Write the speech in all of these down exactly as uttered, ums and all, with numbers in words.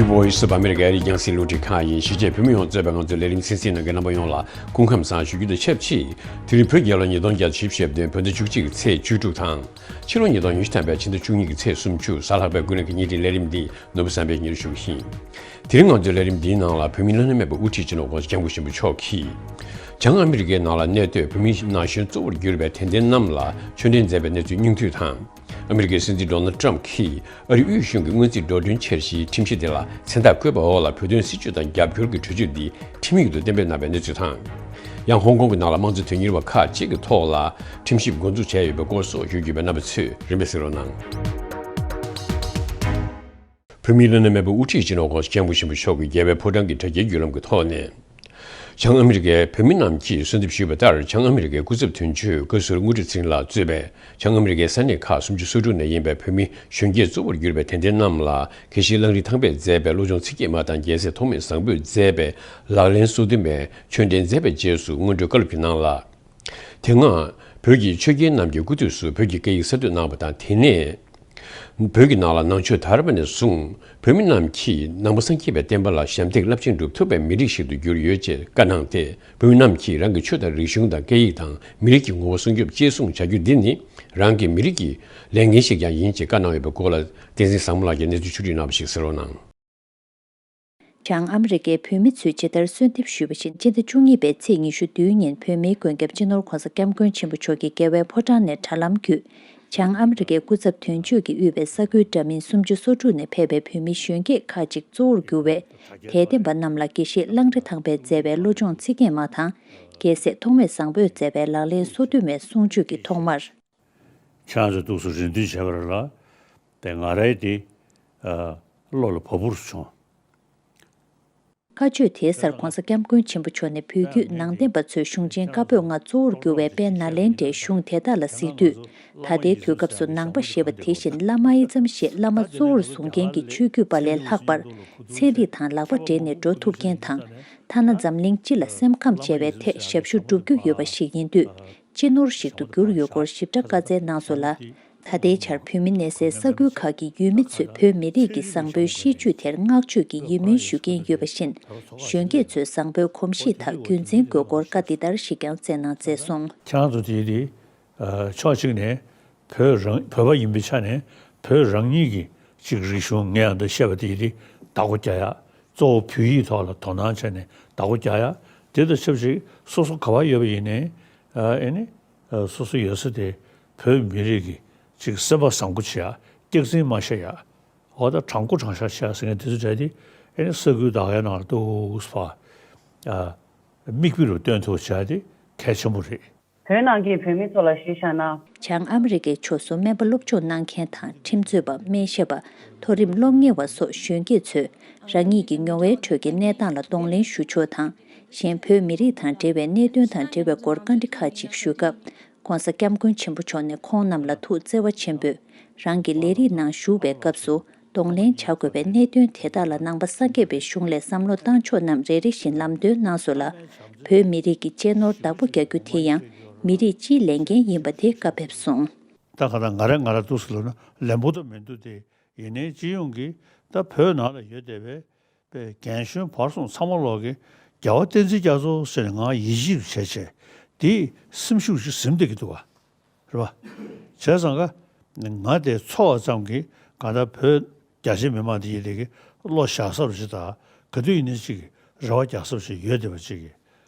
Voice of America ཨ་རིའི་རྒྱང་སྲིང་རླུང་འཕྲིན་ཁང་ཡིན། གཞིས་བྱེས་བོད་མི་ཡོངས་གཙོས་པའི་ང་ཚོའི་ལས་རིམ་གསན་གཟིགས་གནང་མཁན་རྣམ་པ་ཡོངས་ལ་སྐུ་ཁམས་བཟང་ཞུ་རྒྱུ་དང་ཆབས་ཅིག་དེ་རིང་བོད་རྒྱལ་ལོ་ཉིས་སྟོང་བརྒྱ་དང་བཞི་བཅུ་ཞེ་བདུན་བོད་ཟླ་བཅུ་གཅིག་ཚེས་བཅུ་དྲུག་དང་། ཕྱི་ལོ་ཉིས་སྟོང་ཉི་ཤུ་ཐམ་པའི་ཕྱི་ཟླ་བཅུ་གཉིས་ཀྱི་ཚེས་སུམ་ཅུ། གཟའ་ལྷག་པའི་དགུན་གནས་ཀྱི་བརྙན་འཕྲིན་ལས་རིམ་འདི་ནོར་བུ་བསམ་འཕེལ་གྱིས་སྙན་སྒྲོན་ཞུ་གི་ཡིན། དེ་རིང་ང་ཚོའི་ལས་རིམ་འདིའི་ནང་ལ་བོད་མིའི་བླ་ན་མེད་པའི་དབུ་ཁྲིད་སྤྱི་ནོར་༸གོང་ས་༸སྐྱབས་མགོན་ཆེན་པོ་མཆོག་གིས། བྱང་ཨ་མི་རི་ཀའི་ནང་ལ་གནས་སྡོད་བོད་མིའི་ན་གཞོན་གཙོ་བོར་གྱུར་པའི་དད་ལྡན་རྣམས་ལ་ཆོས་འབྲེལ་མཛད་པའི་གནས་ཚུལ་སྙིང་བསྡུས་དང་། ཨ་མི་རི་ཀའི་སྲིད་འཛིན་ཌོ་ནལ་ཊམ་གྱིས་ཨ་རིའི་དབུས་གཞུང་གི་སྔོན་རྩིས་འགྲོ་གྲོན་འཆར་གཞིའི་ཁྲིམས་གཞི་དེ་ལ་མཚན་རྟགས་བཀོད་པའི་འོག་ལ་བོད་དོན་སྲིད་བྱུས་དང་རྒྱབ་སྐྱོར་གྱི་གྲོས་ཆོད་འདི་ཁྲིམས་ཡིག་ཏུ་གཏན་འབེབས་གནང་བའི་གནས་ཚུལ་དང་། ཡང་ཧོང་ཀོང་གི་ནང་ལ་དམངས་གཙོ་དོན་གཉེར་བ་ཁག་ཅིག་གི་ཐོག་ལ་ཁྲིམས་ཞིབ་འགོ་འཛུགས་བྱས་ཡོད་པའི་སྐོར་སོགས་ཞུ་རྒྱུ་ཡོད་པས། རྣམ་པ་ཚོས་རིམ་པས་གཟིགས་རོགས་གནང་། བོད་མིའི་བླ་ན་མེད་པའི་དབུ་ཁྲིད་སྤྱི་ནོར་༸གོང་ས་༸སྐྱབས་མགོན་ཆེན་པོ་མཆོག་གིས་རྒྱལ་བའི་ཕོ་བྲང་གི་དྲ་རྒྱའི་བརྒྱུད་ལམ་གྱི་ཐོག་ནས། བྱང་ཨ་མི་རི་ཀའི་བོད་མི་རྣམས་ཀྱིས་གསོལ་འདེབས་ཞུས་པ་ལྟར། བྱང་ཨ་མི་རི་ཀའི་སྐུ་ཚབ་དོན་གཅོད་བཀའ་ཟུར་དངོས་གྲུབ་ཚེ་རིང་ལགས་གཙོས་པའི་བྱང་ཨ་མི་རི་ཀའི་ས་གནས་ཁག་སུམ་ཅུ་སོ་དྲུག་ནས་ཡིན་པའི་བོད་མི་གཞོན་སྐྱེས་གཙོ་བོར་གྱུར་པའི་དད་ལྡན་རྣམས་ལ། དགེ་བཤེས་གླང་རི་ཐང་པས་མཛད་པའི་བློ་སྦྱོང་ཚིག་བརྒྱད་མ་དང་། རྒྱལ་སྲས་ཐོགས་མེད་བཟང་པོས་མཛད་པའི་ལག་ལེན་སོ་བདུན་མའི་ཆོས་འབྲེལ་མཛད་པའི་རྗེས་སུ་སྔོན་འགྲོའི་བཀའ་སློབ་ཀྱི་ནང་ལ། དེ་སྔ་བོད་ཀྱི་ཆོས་རྒྱལ་རྣམས་ཀྱི་སྐུ་དུས་སུ་བོད་ཀྱི་སྐད་ཡིག་གསར་གཏོད་གནང་བ་དང་། དེ་ནས་བོད་ཀྱི་ནང་ལ་ནང་ཆོས་དར་བ་ནས་བཟུང་བོད་མི་རྣམས་ཀྱིས་ནང་པ་སངས་རྒྱས་པའི་བསྟན་པ་ལ་ཞབས་འདེགས་རླབས་ཆེན་སྒྲུབ་ཐུབ་པའི་མི་རིགས་ཤིག་ཏུ་གྱུར་ཡོད་ཅེས་བཀའ་གནང་སྟེ། བོད་མི་རྣམས་ཀྱིས་རང་གི་ཆོས་དང་རིག་གཞུང་དང་སྐད་ཡིག་དང་མི་རིགས་ཀྱི་ངོ་བོ་སྲུང་སྐྱོབ་གཅེས་སྲུང་བྱ་རྒྱུ་འདི་ནི་རང་གི་མི་རིགས་ཀྱི་ལས་འགན་ཞིག་ཀྱང་ཡིན་ཅེས་བཀའ་གནང་ཡོད་པའི་སྐོར་ལ། བསྟན་འཛིན་བཟང་མོ་ལགས་ཀྱིས་གནས་ཚུལ་ཕྱོགས་བསྒྲིགས་གནང་བ་ཞིག་གསན་རོགས་གནང་། བྱང་ཨ་མི་རི་ཀའི་བོད་མི་ཚོས་ཇི་ལྟར་གསོལ་འདེབས་ཞུས་པ་བཞིན། སྤྱི་ཟླ་བཅུ་གཉིས་པའི་ཚེས་ཉི་ཤུ་བདུན་ཉིན་བོད་མིའི་མགོན་སྐྱབས་སྤྱི་ནོར་༸གོང་ས་༸སྐྱབས་མགོན་ཆེན་པོ་མཆོག་གིས་རྒྱལ་བའི་ཕོ་བྲང་ནས་དྲ་ལམ་བརྒྱུད། བྱང་ཨ་མི་རི་ཀའི་སྐུ་ཚབ་དོན་གཅོད་ཀྱིས་དབུས་པའི་ས་ཁུལ་འདྲ་མིན་སུམ་ཅུ་སོ་དྲུག་ནས་ཕེབས་པའི་བོད་མི་གཞོན་སྐྱེས་ཁག་ཅིག་གཙོ་བོར་གྱུར་བའི་དད་ལྡན་པ་རྣམས་ལ་དགེ་བཤེས་གླང་རི་ཐང་པས་མཛད་པའི་བློ་སྦྱོང་ཚིག་བརྒྱད་མ་དང་། རྒྱལ་སྲས་ཐོགས་མེད་བཟང་པོས་མཛད་པའི་ལག་ལེན་སོ་བདུན་མའི་གསུང་ཆོས་ཀྱི་ཐོག་མར། ཁྱེད་རང་ཚོས་ཏོག་ཙམ་རེ་འདུན་བྱས་པ་རེད་ལ། དེ་ང་རའི་དེ་ཨ་བློ་ལ་བབས་པོ་རུ་བྱུང་། བཀའ་ཆོས་དེའི་སར་༸གོང་ས་༸སྐྱབས་མགོན་ཆེན་པོ་མཆོག་ནས་བོད་བརྒྱུད་ནང་བསྟན་པ་ཚོའི་གཞུང་ཆེན་བཀའ་པོད་ལྔ་གཙོ་བོར་གྱུར་བའི་དཔལ་ནཱ་ལེནྡྲའི་གཞུང་དེ་དག་ལ་གཟིགས་དུས། ད་ལྟའི་དུས་སྐབས་སུ་ནང་པ་ཞེས་པ་དེ་བཞིན་བླ་མ་ཨི་ཙམ་ཞེས་བླ་མ་གཙོ་བོར་བཟུང་མཁན་གྱི་ཆོས་བརྒྱུད་པ་ལས་ལྷག་པར་ཚན་རིག་དང་ལག་པ་སྦྲེལ་ནས་འགྲོ་ཐུབ་མཁན་དང་། ཐ་ན་འཛམ་གླིང་སྤྱི་ལ་སེམས་ཁམས་འཆལ་བའི་ཐད་ཞབས་ཞུ་བསྒྲུབ་རྒྱུ་ཡོད་པ་ཞིག་ཡིན་དུས། སྤྱི་ནོར་ཞིག་ཏུ་གྱུར་ཡོད་སྐོར་ཞིབ་ཕྲ་བཀའ་སྩལ་གནང་སོང་ལ། ད་ལྟའི་ཆར་བོད་མི་གནས་སའི་ས་ཁུལ་ཁག་གི་ཡུལ་མི་ཚོས་བོད་མི་རིགས་ཀྱི་བཟང་པོའི་གཤིས་རྒྱུད་དེར་བསྔགས་བརྗོད་ཀྱི་ཡིད་སྨོན་ཞུ་མཁན་ཡོད་པ་བཞིན། གཞོན་སྐྱེས་ཚོས་བཟང་པོའི་གོམས་གཤིས་དག་རྒྱུན་འཛིན་དགོས་སྐོར་བཀའ་འདི་ལྟར་ཞིག་ཀྱང་སྩལ་གནང་མཛད་སོང་། ཁྱེད་རང་ཚོ་དེ་དེ་ཕྱོགས་གཅིག་ནས་བོད་རང་བོད་པ་ཡིན་པའི་ཆ་ནས་བོད་རང་ཉིད་ཀྱི་གཅིག་རིག་གཞུང་ངས་ཨ་འདི་བཤད་པ་དེ་དེ་བདག་པོ་རྒྱག་ཡ། གཙོ་བོ་བོད་ཡིག་ཐོག་ལ་དོ་སྣང་བྱས་ནས་བདག་པོ་རྒྱག་ཡ། དེ་དང་ཆབས་ཅིག་སོ་སོ་ག་པར་ཡོད་པ་ཡིན་ནའི་ཨ་ཨེ་ནི། སོ་སོ་ཡོད་ས་དེ་བོད་མི་རིགས་ཀྱི་ཅིག་སེམས་པ་བཟང་པོ་བྱེད་ཡ། སྐྱག་རྫུན་མ་བཤད་ཡ། འོ་ད་དྲང་པོ་དྲང་བཞག་བཤད་ཟེར་མཁན་དེ་ཚོ་གྲས་དེ་ཨེ་ནི་ས་ཁུལ་དག་ཡ་ནང་ལ་ཏོག་ཙམ་ཕར་མིག་དཔེ་རུ་སྟོན་ཐུབ་བྱ་དེ་གལ་ཆེན་པོ་རེད། བོད་ནང་གི་བོད་མི་ཚོ་ལ་གཞི་བཞག་ན། བྱང་ཨ་མི་རི་ཀའི་ཕྱོགས་སུ་སྨན་པ་སློབ་སྦྱོང་གནང་མཁན་དང་ཁྲིམས་རྩོད་པ་སྨན་ཞབས་པ་མཐོ་རིམ་སློབ་གཉེར་བ་སོགས་གཞོན་སྐྱེས་ཚོས་རང་ཉིད་ཀྱི་མྱོང་བའི་ཁྲོད་ཀྱི་གནས་སྟངས་ལ་གདོང་ལེན་ཞུ་ཕྱོགས་དང་། གཞན་བོད་མི་རིགས་དང་འབྲེལ་བའི་གནད་དོན་དང་འབྲེལ་བའི་སྐོར་བཀའ་འདྲི་ཁག་ཅིག་ཞུས་སྐབས། ྋགོང་ས་ྋསྐྱབས་མགོན་ཆེན་པོ་མཆོག་ནས་ཁོང་རྣམས་ལ་ཐུགས་བརྩེ་བ་ཆེན་པོས་རང་གི་ལས་རིགས་ནང་ཞུགས་པའི་སྐབས་སུ་གདོང་ལེན་བྱ་དགོས་པའི་གནད་དོན་དེ་དག་ལ་ནང་པ་སངས་རྒྱས་པའི་གཞུང་ལས་བསམ་བློ་བཏང་ཕྱོགས་རྣམས་རེ་རེ་བཞིན་ལམ་སྟོན་གནང་སོང་ལ། བོད་མི་རིགས་ཀྱི་གཅེས་ནོར་བདག་པོ་རྒྱག་རྒྱུ་དེ་ཡང་མི་རིགས་སྤྱིའི་ལས་འགན་ཡིན་པ་དེ་བཀའ་ཕེབས་སོང་། ད་ག་ད་ང་རང་ང་རང་འདུག་ཟེར་ལབ་ན་ལན་པོ་ད་མི་འདུག་སྟེ། ཡིན་ནའི་སྤྱི་ཡོངས་ཀྱི་ད་བོད་ནང་ལ་ཡོད་བསྡད་པའི་པའི་རྒན་གཞོན་བར་གསུམ་ཚང་མ་ལོག་གི་རྒྱལ་བ་བསྟན་འཛིན་རྒྱ་མཚོ་ཟེར་ནས་ང་ཡིད་ཆེས་བྱས་བྱས་དེ་སེམས་ཤུགས་ཤིག་ཟིན་བསྡད་ཀྱི་འདུག་བ། རེད་བ། བྱས་ཙང་ཀ་ང་དེ་ཚོར་བ་ཙམ་གྱིས་གང་ལྟར་བོད་རྒྱ་ཆེ་མི་མང་དེ་ཡིན་དེ་གི་བློ་བཞག་ས་རུ་ཅིག་དང་ག་དུས་ཡིན་ནའི་ཅིག་རེ་བ་རྒྱག་ས་རུ་ཅིག་ཡོད་བསྡད་པ་ཅིག་གི།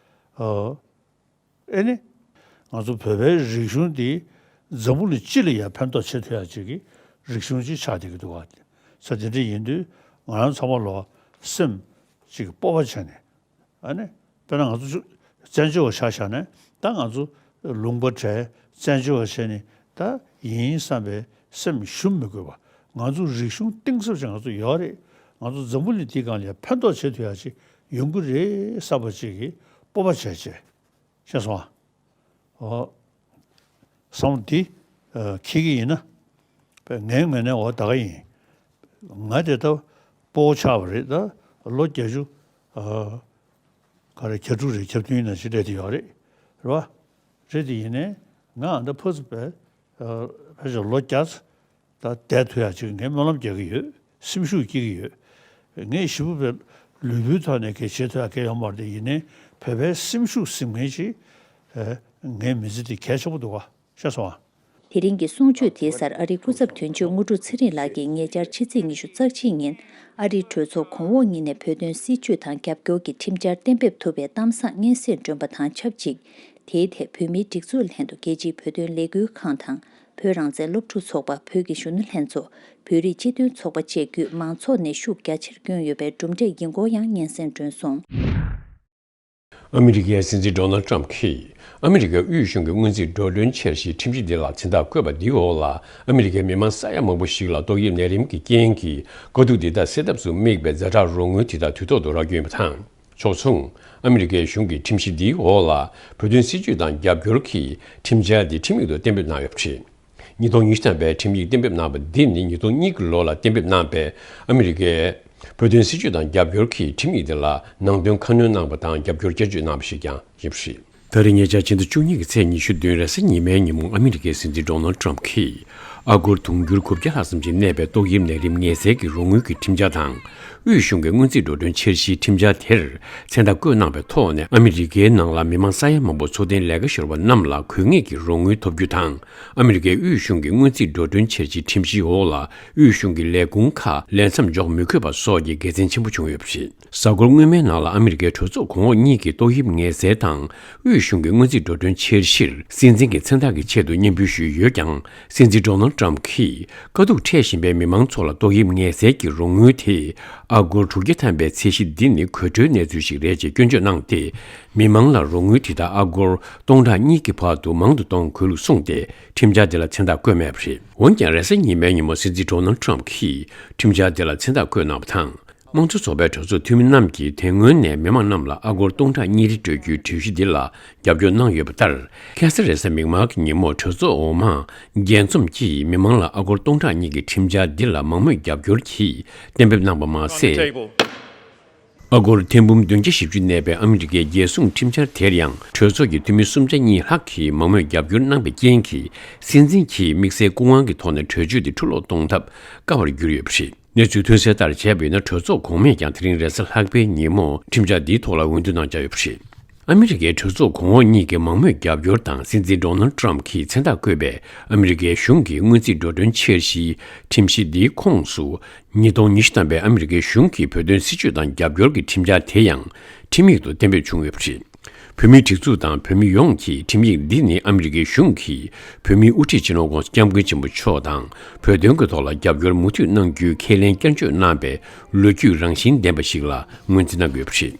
ཨོ། ཨེ་ནི། ང་ཚོ་བོད་པའི་རིག་གཞུང་འདི་འཛམ་བུ་གླིང་སྤྱི་ལ་ཡང་ཕན་ཐོགས་བྱེད་ཐུབ་ཡག་ཅིག་གི་རིག་གཞུང་ཅིག་ཆགས་བསྡད་ཀྱི་འདུག་བ། ས་དེ་འདྲ་ཡིན་དུས་ང་རང་ཚང་མ་ལོ་སེམས་ཅིག་སྤོབས་པ་བྱས་ནས། ཨ་ནི། དཔེར་ན་ང་ཚོ་བཙན་བྱོལ་བ་ཆ་བཞག་ན་ད་ང་ཚོ་ལུང་པ་བྲལ་བཙན་བྱོལ་བ་བྱས་ནས་ད་ཡིན་བསམ་པའི་སེམས་ཞུམ་མི་དགོས་པ། ང་ཚོ་རིག་གཞུང་གཏིང་ཟབ་ཅིག་ང་ཚོ་ཡོད་རེད། ང་ཚོ་འཛམ་བུ་གླིང་འདིའི་སྒང་ལ་ཡང་ཕན་ཐོགས་བྱེད་ཐུབ་ཡག་ཅིག་ཡོང་གི་རེད་བསམ་པ་ཅིག་གི་སྤོབས་པ་བྱས་བྱས། ཤེས་སོང་ཨ། ཨོ། བསམ་བློ་འདི་ཨ་འཁྱེར་གྱི་ཡིན་ན། པས་ངའི་ངོས་ནས་འོ་ད་ག་ཡིན། ང་དེ་ལྟ་སྤོ་བོ་ཆགས་པ་རེད་ད། ལོ་བརྒྱད་ཅུ་ཨ་ག་རེ་གྱ་དྲུག་རེད་གྱ་བདུན་ནང་བཞིན་སླེབས་བསྡད་ཡོད་རེད། རེད་བ། རེད་དེ་ཡིན་ནའི་ང་ཨ་ད་ཕར་ཚུར་པས་ཨ་ཕལ་ཆེར་ལོ་བརྒྱ་ད་བསྡད་ཐུབ་ཡག་ཅིག་ངས་སྨོན་ལམ་རྒྱག་གི་ཡོད། སེམས་ཤུགས་སྐྱེ་གི་ཡོད། ངས་ཞེ་པོ་བས་ལུས་པོའི་ཐོག་ནས་གལ་ཆེ་ཐོག་གལ་ཡོད་མ་རེད་དེ། ཡིན་ནའི་བོད་པའི་སེམས་ཤུགས་ཟིན་མཁན་ཅིག་ངའི་མི་ཚེ་འདི་གལ་ཆེན་པོ་འདུག་ག་ཤེས་སོང་ཨ། དེ་རིང་གི་གསུང་ཆོས་དེའི་སར་ཨ་རིའི་སྐུ་ཚབ་དོན་གཅོད་དངོས་གྲུབ་ཚེ་རིང་ལགས་ཀྱིས་ཉེ་ཆར་ཕྱི་ཚེས་ཉི་ཤུ་རྩ་གཅིག་ཉིན་ཨ་རིའི་གྲོས་ཚོགས་གོང་འོག་གཉིས་ནས་བོད་དོན་སྲིད་བྱུས་དང་རྒྱབ་སྐྱོར་གྱི་ཁྲིམས་འཆར་གཏན་འབེབས་ཐུབ་པའི་གཏམ་བཟང་སྙན་སེང་བསྒྲོན་པ་དང་ཆབས་ཅིག་དེའི་ཐད་བོད་མིའི་སྒྲིག་འཛུགས་ལྷན་དུ་རྒྱལ་སྤྱིའི་བོད་དོན་ལས་འགུལ་ཁང་དང་། བོད་རང་བཙན་སློབ་ཕྲུག་ཚོགས་པ། བོད་ཀྱི་གཞོན་ནུ་ལྷན་ཚོགས། བོད་རིགས་སྤྱི་མཐུན་ཚོགས་པ་བཅས་བརྒྱུད་མང་ཚོགས་ནས་ཤུགས་རྒྱ་ཆེར་བསྐྱོན་ཡོད་པའི་གྲུབ་འབྲས་ཡིན་སྐོར་ཡང་སྙན་སེང་བསྒྲོན་སོང་། ཨ་མི་རི་ཀའི་སྲིད་འཛིན་ཌོ་ནལ་ཊམ་གྱིས་ཨ་མི་རི་ཀའི་དབུས་གཞུང་གི་སྔོན་རྩིས་འགྲོ་གྲོན་འཆར་གཞིའི་ཁྲིམས་གཞི་འདི་ལ་མཚན་རྟགས་བཀོད་པ་འདིའི་འོག་ལ་ཨ་མི་རི་ཀའི་མི་མང་ས་ཡ་མང་པོ་ཞིག་ལ་ཏོག་དབྱིབས་ནད་རིམས་ཀྱི་རྐྱེན་གྱིས་དཀའ་སྡུག་འདི་དག་སེལ་ཐབས་སུ་དམིགས་པའི་ཛ་དྲག་རོགས་དངུལ་དེ་དག་དུས་ཐོག་ཏུ་རག་རྒྱུ་ཡིན་པ་དང་། ཕྱོགས་མཚུངས། ཨ་མི་རི་ཀའི་གཞུང་གིས་ཁྲིམས་གཞི་འདིའི་འོག་ལ་བོད་དོན་སྲིད་བྱུས་དང་རྒྱབ་སྐྱོར་གྱི་ཁྲིམས་འཆར་འདི་ཁྲིམས་ཡིག་ཏུ་གཏན་འབེབས་གནང་ཡོད་པ་རེད། ཉིས་སྟོང་ཉི་ཤུ་ཐམ་པའི་ཁྲིམས་ཡིག་གཏན་འབེབས་གནང་བ་འདི་ནི་ཉིས་སྟོང་གཉིས་ཀྱི་ལོ་ལ་གཏན་འབེབས་གནང་པའི་ཨ་མི་རི་ཀའི་བོད་དོན་སྲིད་བྱུས་དང་རྒྱབ་སྐྱོར་གྱི་ཁྲིམས་ཡིག་འདི་ལ་ནང་དོན་ཁ་སྣོན་གནང་པ་དང་རྒྱབ་སྐྱོར་བསྐྱར་བཅོས་གནང་བ་ཞིག་ཀྱང་ཡིན་པ་རེད། ད་རེས་ཉེ་ཆར་ཕྱི་ཟླ་བཅུ་གཉིས་ཀྱི་ཚེས་ཉི་ཤུ་བདུན་རེས་གཟའ་ཉི་མའི་ཉིན་མོ་ཨ་མི་རི་ཀའི་སྲིད་འཛིན་ཌོ་ནལ་ཊམ་གྱིས་ཨ་སྒོར་དུང་ཕྱུར་དགུ་བརྒྱ་ལྷག་ཙམ་ཞིག་གནས་པའི་ཏོག་དབྱིབས་ནད་རིམས་ངལ་སེལ་གྱི་རོགས་དངུལ་གྱི་ཁྲིམས་འཆར་དང་། དབུས་གཞུང་གི་སྔོན་རྩིས་འགྲོ་གྲོན་འཆར་གཞིའི་ཁྲིམས་འཆར་དེར་མཚན་རྟགས་བཀོད་གནང་བའི་ཐོག་ནས་ཨ་མི་རི་ཀའི་ནང་ལ་མི་མང་ས་ཡ་མང་པོ་འཚོ་རྟེན་ལས་ཀ་ཤོར་བ་རྣམས་ལ་དགོས་ངེས་ཀྱི་རོགས་དངུལ་ཐོབ་རྒྱུ་དང་། ཨ་མི་རི་ཀའི་དབུས་གཞུང་གི་སྔོན་རྩིས་འགྲོ་གྲོན་འཆར་གཞིའི་ཁྲིམས་གཞིའི་འོག་ལ་དབུས་གཞུང་གི་ལས་ཁུངས་ཁག་ལས་མཚམས་འཇོག་མི་དགོས་པ་སོགས་ཀྱི་དགེ་མཚན་ཆེན་པོ་བྱུང་ཡོད་པ་རེད། གཟའ་འཁོར་སྔོན་མའི་ནང་ལ་ཨ་མི་རི་ཀའི་གྲོས་ཚོགས་གོང་འོག་གཉིས་ཀྱིས་ཏོག་དབྱིབས་ངལ་སེལ་དང་དབུས་གཞུང་གི་སྔོན་རྩིས་འགྲོ་གྲོན་འཆར་གཞིར་སྲིད་འཛིན་གྱི་མཚན་རྟགས་ཀྱི་ཆེད་དུ་སྙན་འབུལ་ཞུས་ཡོད་ཀྱང་། སྲིད་འཛིན་ཌོ་ནལ་ཊམ་གྱིས་དཀའ་སྡུག་འཕྲད་བཞིན་པའི་མི་མང་ཚོ་ལ་ཏོག་དབྱིབས་ངལ་སེལ་གྱི་རོགས་དངུལ་དེ་ཨ་སྒོར་དྲུག་བརྒྱ་ཐམ་པའི་ཚད་གཞི་འདི་ནི་དགོད་བྲོའི་གནས་ཚུལ་ཞིག་རེད་ཅེས་སྐྱོན་བརྗོད་གནང་སྟེ། མི་མང་ལ་རོགས་དངུལ་དེ་དག་ཨ་སྒོར་སྟོང་ཕྲག་གཉིས་ཀྱི་བར་དུ་མང་དུ་གཏོང་དགོས་ལུགས་གསུངས་ཏེ་ཁྲིམས་འཆར་དེ་ལ་མཚན་རྟགས་བཀོད་མེད་པ་རེད། འོན་ཀྱང་རེས་གཟའ་ཉི་མའི་ཉིན་མོ་སྲིད་འཛིན་ཌོ་ནལ་ཊམ་གྱིས་ཁྲིམས་འཆར་དེ་ལ་མཚན་རྟགས་བཀོད་གནང་བ་དང་། དམངས་གཙོ་ཚོགས་པའི་གྲོས་ཚོགས་འཐུས་མི་རྣམས་ཀྱིས་དེ་སྔོན་ནས་མི་མང་རྣམས་ལ་ཨ་སྒོར་སྟོང་ཕྲག་གཉིས་རེ་སྤྲོད་རྒྱུའི་གྲོས་གཞི་འདི་ལ་རྒྱབ་སྐྱོར་གནང་ཡོད་པ་ལྟར། ཁ་སང་རེས་གཟའ་མིག་དམར་གྱི་ཉིན་མོ་གྲོས་ཚོགས་འོག་མ་རྒྱས་འཛོམས་ཀྱིས་མི་མང་ལ་ཨ་སྒོར་སྟོང་ཕྲག་གཉིས་ཀྱི་ཁྲིམས་འཆར་འདི་ལ་མང་མོས་རྒྱབ་སྐྱོར་གྱིས་གཏན་འབེབས་གནང་པ་མ་ཟད། ཨ་སྒོར་ཐེར་འབུམ་བདུན་བརྒྱ་བཞི་བཅུ་གནས་པའི་ཨ་མི་རི་ཀའི་རྒྱལ་སྲུང་ཁྲིམས་འཆར་དེར་ཡང་གྲོས་ཚོགས་ཀྱི་འཐུས་མི་སུམ་ཆ་གཉིས་ལྷག་གིས་མང་མོས་རྒྱབ་སྐྱོར་གནང་པའི་རྐྱེན་གྱིས། སྲིད་འཛིན་གྱིས་དམིགས་བསལ་སྐུ་དབང་གི་ཐོག་ནས་གྲོས་ཆོད་དེ་འཁྲུ་སློག་གཏོང་ཐབས་དཀའ་བར་གྱུར་ཡོད་པ་རེད། གནས་ཚུལ་ཐོན་གསལ་ལྟར་བྱས་པ་ཡིན་ན། གྲོས་ཚོགས་གོང་མས་ཀྱང་དེ་རིང་རེས་གཟའ་ལྷག་པའི་ཉིན་མོ་ཁྲིམས་འཆར་འདིའི་ཐོག་ལ་འོས་བསྡུ་གནང་འཆར་ཡོད་པ་རེད། ཨ་མི་རི་ཀའི་གྲོས་ཚོགས་གོང་འོག་གཉིས་ཀྱི་མང་མོས་རྒྱབ་སྐྱོར་དང་། སྲིད་འཛིན་ཌོ་ནལ་ཊམ་གྱིས་མཚན་རྟགས་བཀོད་པའི་ཨ་མི་རི་ཀའི་གཞུང་གི་སྔོན་རྩིས་འགྲོ་གྲོན་འཆར་གཞིའི་ཁྲིམས་གཞི་འདིའི་ཁོངས་སུ། ཉིས་སྟོང་ཉི་ཤུ་ཐམ་པའི་ཨ་མི་རི་ཀའི་གཞུང་གི་བོད་དོན་སྲིད་བྱུས་དང་རྒྱབ་སྐྱོར་གྱི་ཁྲིམས་འཆར་དེ་ཡང་ཁྲིམས་ཡིག་ཏུ་གཏན་འབེབས་བྱུང་ཡོད་པ་རེད། བོད་མིའི་སྒྲིག་འཛུགས་དང་བོད་མི་ཡོངས་ཀྱིས་ཁྲིམས་ཡིག་འདི་ནི་ཨ་མི་རི་ཀའི་གཞུང་གིས་བོད་མིའི་དབུ་ཁྲིད་སྤྱི་ནོར་༧གོང་ས་༧སྐྱབས་མགོན་ཆེན་པོ་མཆོག་དང་བོད་དོན་གྱི་ཐོག་ལ་རྒྱབ་སྐྱོར་མུ་མཐུད་གནང་རྒྱུའི་ཁས་ལེན་བསྐྱར་བཅོས་གནང་པའི་ལོ་རྒྱུས་རང་བཞིན་ལྡན་པ་ཞིག་ལ་ངོས་འཛིན་གནང་དགོས་པ་རེད།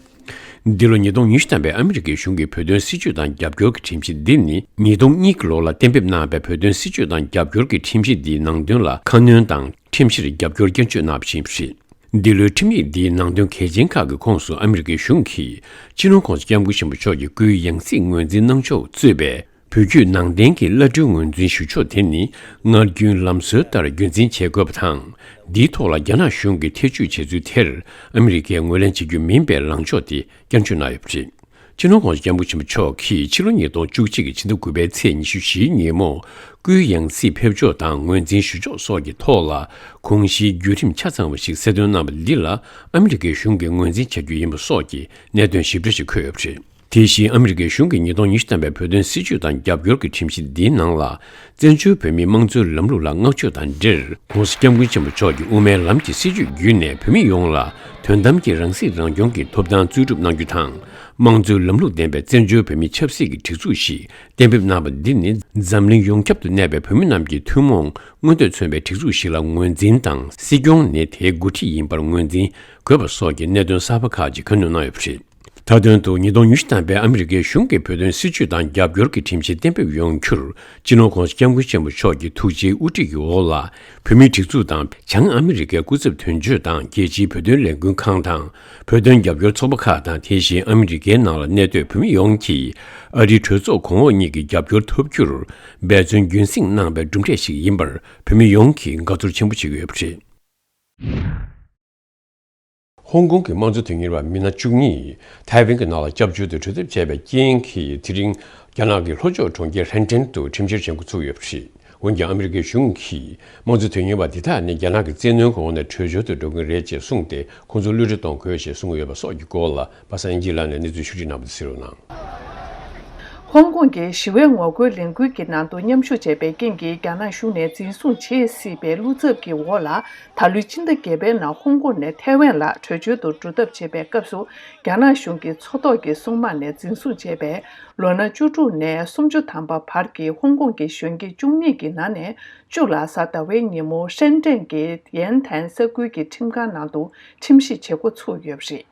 འདི་ལོ་ཉིས་སྟོང་ཉི་ཤུ་ཐམ་པའི་ཨ་མི་རི་ཀའི་གཞུང་གི་བོད་དོན་སྲིད་བྱུས་དང་རྒྱབ་སྐྱོར་གྱི་ཁྲིམས་གཞི་འདི་ནི་ཉིས་སྟོང་གཉིས་ཀྱི་ལོ་ལ་གཏན་འབེབས་གནང་པའི་བོད་དོན་སྲིད་བྱུས་དང་རྒྱབ་སྐྱོར་གྱི་ཁྲིམས་གཞི་འདིའི་ནང་དོན་ལ་ཁ་སྣོན་དང་། ཁྲིམས་གཞིར་རྒྱབ་སྐྱོར་བསྐྱར་བཅོས་གནང་བཞིན་པ་རེད། འདི་ལོའི་ཁྲིམས་ཡིག་འདིའི་ནང་དོན་གལ་ཆེན་ཁག་གི་ཁོངས་སུ་ཨ་མི་རི་ཀའི་གཞུང་གིས་སྤྱི་ནོར་༧གོང་ས་༧སྐྱབས་མགོན་ཆེན་པོ་མཆོག་གི་སྐུའི་ཡང་སྲིད་ངོས་འཛིན་གནང་ཕྱོགས་གཙོས་པའི་བོད་བརྒྱུད་ནང་བསྟན་གྱི་བླ་སྤྲུལ་ངོས་འཛིན་ཞུ་ཕྱོགས་དེ་ནི་སྔར་རྒྱུན་ལམ་སྲོལ་ལྟར་རྒྱུན་འཛིན་བྱེད་དགོས་པ་དང་། འདིའི་ཐོག་ལ་རྒྱ་ནག་གཞུང་གིས་ཐེ་བྱུས་བྱེད་ཚུལ་དེར་ཨ་མི་རི་ཀས་ངོས་ལེན་བྱེད་རྒྱུ་མིན་པའི་ལངས་ཕྱོགས་དེ་བསྐྱར་བཅོས་གནང་ཡོད་པ་རེད། སྤྱི་ནོར་༧གོང་ས་༧སྐྱབས་མགོན་ཆེན་པོ་མཆོག་གིས་ཕྱི་ལོ་ཉིས་སྟོང་བཅུ་གཅིག་གི་ཕྱི་ཟླ་དགུ་པའི་ཚེས་ཉི་ཤུ་བཞིའི་ཉིན་མོ། སྐུའི་ཡང་སྲིད་ཕེབས་ཕྱོགས་དང་ངོས་འཛིན་ཞུ་ཕྱོགས་སོགས་ཀྱི་ཐོག་ལ་དགོངས་གཞིའི་བརྒྱུད་རིམ་ཆ་ཚང་བ་ཞིག་གསལ་སྟོན་གནང་བ་འདི་ལ་ཨ་མི་རི་ཀའི་གཞུང་གིས་ངོས་འཛིན་བྱ་རྒྱུ་ཡིན་པ་སོགས་ཀྱི་གནད་དོན་ཞིབ་ཕྲ་ཞིག་འཁོད་ཡོད་པ་རེད། དེ་བཞིན་ཨ་མི་རི་ཀའི་གཞུང་གིས་ཉིས་སྟོང་ཉི་ཤུ་ཐམ་པའི་བོད་དོན་སྲིད་བྱུས་དང་རྒྱབ་སྐྱོར་གྱི་ཁྲིམས་གཞི་འདིའི་ནང་ལ། བཙན་བྱོལ་བོད་མིའི་དམངས་གཙོའི་ལམ་ལུགས་ལ་བསྔགས་བརྗོད་དང་འབྲེལ། ༧གོང་ས་༧སྐྱབས་མགོན་ཆེན་པོ་མཆོག་གི་དབུ་མའི་ལམ་གྱི་སྲིད་བྱུས་བརྒྱུད་ནས་བོད་མི་ཡོངས་ལ་དོན་དམ་གྱི་རང་སྲིད་རང་སྐྱོང་གི་ཐོབ་ཐང་རྩོད་སྒྲུབ་གནང་རྒྱུ་དང་། དམངས་གཙོའི་ལམ་ལུགས་ལྡན་པའི་བཙན་བྱོལ་བོད་མིའི་ཆབ་སྲིད་ཀྱི་སྒྲིག་འཛུགས་ཤིག་གཏན་འབེབས་གནང་བ་འདི་ནི་འཛམ་གླིང་ཡོངས་ཁྱབ་ཏུ་གནས་པའི་བོད་མི་རྣམས་ཀྱི་ཐུན་མོང་མངོན་འདོད་མཚོན་པའི་སྒྲིག་འཛུགས་ཤིག་ལ་ངོས་འཛིན་དང་། སྲིད་སྐྱོང་ནི་དེའི་འགོ་ཁྲིད་ཡིན་པར་ངོས་འཛིན་དགོས་པ་སོགས་ཀྱི་གནད་དོན་གསར་པ་ཁག་ཅིག་ཁ་སྣོན་གནང་ཡོད་པ་རེད། མཐའ་དོན་དུ་ཉིས་སྟོང་ཉི་ཤུ་ཐམ་པའི་ཨ་མི་རི་ཀའི་གཞུང་གིས་བོད་དོན་སྲིད་བྱུས་དང་རྒྱབ་སྐྱོར་གྱི་ཁྲིམས་གཞི་གཏན་འབེབས་ཡོང་རྒྱུར། སྤྱི་ནོར་༧གོང་ས་༧སྐྱབས་མགོན་ཆེན་པོ་མཆོག་གི་ཐུགས་རྗེའི་དབུ་ཁྲིད་ཀྱི་འོག་ལ། བོད་མིའི་སྒྲིག་འཛུགས་དང་བྱང་ཨ་མི་རི་ཀའི་སྐུ་ཚབ་དོན་གཅོད་དང་རྒྱལ་སྤྱིའི་བོད་དོན་ལས་འགུལ་ཁང་དང་། བོད་དོན་རྒྱབ་སྐྱོར་ཚོགས་པ་ཁག་དང་། དེ་བཞིན་ཨ་མི་རི་ཀའི་ནང་ལ་གནས་སྡོད་བོད་མི་ཡོངས་ཀྱིས་ཨ་རིའི་གྲོས་ཚོགས་གོང་འོག་གཉིས་ཀྱི་རྒྱབ་སྐྱོར་ཐོབ་རྒྱུར་འབད་བརྩོན་རྒྱུན་སྲིང་གནང་པའི་གྲུབ་འབྲས་ཤིག་ཡིན་པར་བོད་མི་ཡོངས་ཀྱིས་དགའ་ཚོར་ཆེན་པོ་བྱེད་ཀྱི་ཡོད་པ་རེད། ཧོང་ཀོང་གི་དམངས་གཙོ་དོན་གཉེར་བ་མི་སྣ་བཅུ་གཉིས་ཐའེ་ཝན་གྱི་ནང་ལ་སྐྱབས་བཅོལ་དུ་འགྲོ་ཐབས་བྱས་པའི་རྐྱེན་གྱིས། དེ་རིང་རྒྱ་ནག་གི་ལྷོ་ཕྱོགས་གྲོང་ཁྱེར་ཧན་ཀྲེན་དུ་ཁྲིམས་བཤེར་བྱེད་འགོ་ཚུགས་ཡོད་པ་རེད། འོན་ཀྱང་ཨ་མི་རི་ཀའི་གཞུང་གིས་དམངས་གཙོ་དོན་གཉེར་བ་འདི་དག་ནི་རྒྱ་ནག་གི་བཙན་གནོན་གྱི་འོག་ནས་བྲོས་བྱོལ་དུ་འགྲོ་གི་རེད་ཅེས་གསུངས་ཏེ། ཁོང་ཚོ་གློད་གྲོལ་གཏོང་དགོས་ཞེས་གསུངས་ཡོད་པ་སོགས་ཀྱི་སྐོར་ལ་པ་སངས་དབྱངས་སྐྱིད་ལགས་ནས་གནས་ཚུལ་ཕྱོགས་སྒྲིག་གནང་བ་དེ་གསན་རོགས་གནང་། ཧོང་ཀོང་གི་ཞི་བའི་ངོ་རྒོལ་ལས་འགུལ་གྱི་ནང་དུ་མཉམ་ཞུགས་བྱས་པའི་རྐྱེན་གྱིས། རྒྱ་ནག་གཞུང་ནས་འཛིན་བཟུང་བྱེད་སྲིད་པའི་བློ་འཚབ་ཀྱི་འོག་ལ། ད་ལོའི་སྤྱི་ཟླ་བརྒྱད་པའི་ནང་ཧོང་ཀོང་ནས་ཐའེ་ཝན་ལ་བྲོས་བྱོལ་དུ་འགྲོ་ཐབས་བྱེད་པའི་སྐབས་སུ། རྒྱ་ནག་གཞུང་གི་མཚོ་ཐོག་གི་སྲུང་དམག་ནས་འཛིན་བཟུང་བྱས་པའི་ལོ་ན་བཅུ་དྲུག་ནས་སུམ་ཅུ་ཐམ་པ་བར་གྱི་ཧོང་ཀོང་གི་གཞོན་སྐྱེས་བཅུ་གཉིས་ཀྱི་ནང་ནས་བཅུ་ལ་གཟའ་ཟླ་བའི་ཉིན་མོ་ཧྲེན་ཀྲེན་གྱི་ཡན་ཐན་ས་ཁུལ་གྱི་ཁྲིམས་ཁང་ནང་དུ་ཁྲིམས་ཞིབ་བྱེད་འགོ་ཚུགས་ཡོད་པ་རེད།